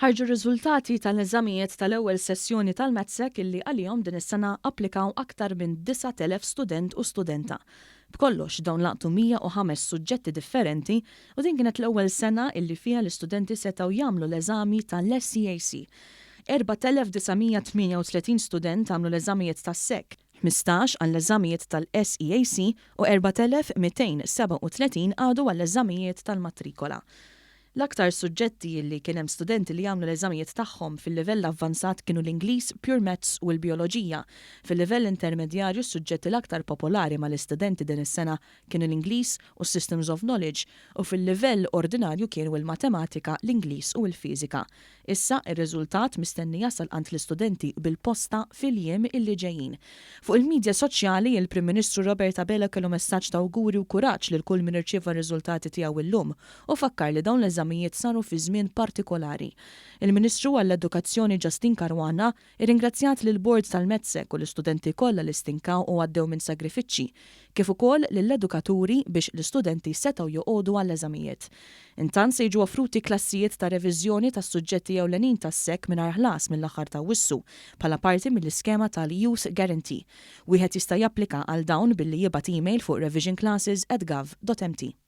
Ħarġu r-riżultati tal-eżamijiet tal-ewwel sessjoni tal-MATSEC illi għalihom din is-sena applikaw aktar minn 9,000 student u studenta. B'kollox dawn laqtu 105 suġġetti differenti u din kienet l-ewwel sena illi fiha l-istudenti setgħu jagħmlu l-eżami tal-SEAC. 4,938 student għamlu l-eżamijiet tas-SEC, 15 għall-eżamijiet tal-SEAC u 4,237 għadu għall-eżamijiet tal-matrikola. L-aktar suġġetti li kien hemm studenti li għamlu l-eżamijiet tagħhom fil-livell avvanzat kienu l-Ingliż, Pure Maths u l-Bioloġija. Fil-livell intermedjarju, s-suġġetti l-aktar popolari mal-istudenti din is-sena kienu l-Ingliż u Systems of Knowledge u fil-livell ordinarju kienu l-Matematika, l-Ingliż u l-Fiżika. Issa ir-riżultat mistenni jasal għand l-istudenti bil-posta fil-jiem illi ġejjin. Fuq il-midja soċjali, il-Prim Ministru Robert Abela kellu messaġġ ta' awguri u kuraġġ lil kull min irċieva r-riżultati tiegħu illum u fakkar li dawn l-eżamijiet saru fi żmien partikolari. Il-Ministru għall-Edukazzjoni Justyne Caruana irringrazzjat lill-Bord tal-MATSEC u l-istudenti kollha li stinkaw u għaddew minn sagrifiċċji, kif ukoll lill-edukaturi biex l-istudenti setgħu joqogħdu għall-eżamijiet. Intant se jiġu offruti klassijiet ta' reviżjoni tas-suġġetti ewlenin tas-SEC mingħajr ħlas mill-aħħar ta' Awwissu bħala parti mill-iskema tal-Youth Guarantee. Wieħed jista' japplika għal dawn billi jibgħat email fuq revisionclasses@gov.mt.